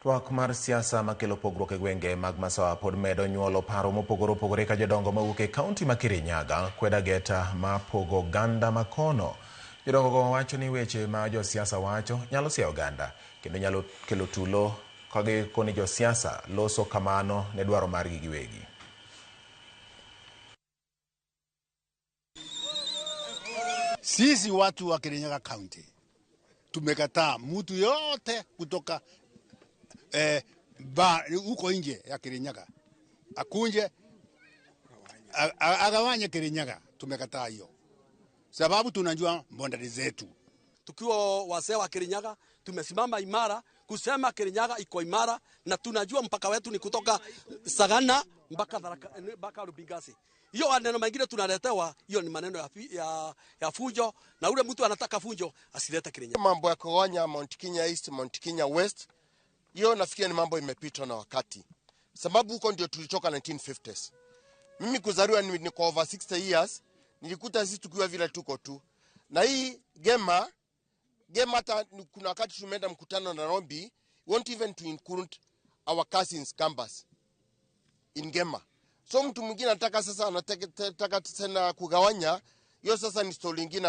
Twak mar siasa makelo pogruok e gwenge mag Masawa pod medo nyuolo paro mopogore opogore ka jodongo mawuok e kaunti ma Kirinyaga kwedo ageta ma pogo oganda makono. Jodongo go wacho ni weche ma josiasa wacho nyalo siayo oganda kendo nyalo kelo tulo ka gikoni josiasa loso kamano ne dwaro margi giwegi. Sisi watu wa Kirinyaga County tumekataa mtu yote kutoka huko nje ya Kirinyaga akunje agawanye Kirinyaga. Tumekataa hiyo sababu tunajua boundary zetu. Tukiwa wazee wa Kirinyaga tumesimama imara kusema Kirinyaga iko imara, na tunajua mpaka wetu ni kutoka Sagana mpaka Tharaka, mpaka Rubingasi. Hiyo maneno mengine tunaletewa, hiyo ni maneno ya fujo, na ule mtu anataka fujo asilete Kirinyaga. Mambo ya kugawanya Mount Kenya East, Mount Kenya West, hiyo nafikiri ni mambo imepitwa na wakati, sababu huko ndio tulitoka 1950s. Mimi kuzaliwa ni kwa over 60 years, nilikuta sisi tukiwa vile tuko tu. Na hii Gema hata kuna wakati tumeenda mkutano na Nairobi, we want even to include our cousins Kambas in Gema. So mtu mwingine anataka sasa, anataka tena kugawanya, hiyo sasa ni story nyingine.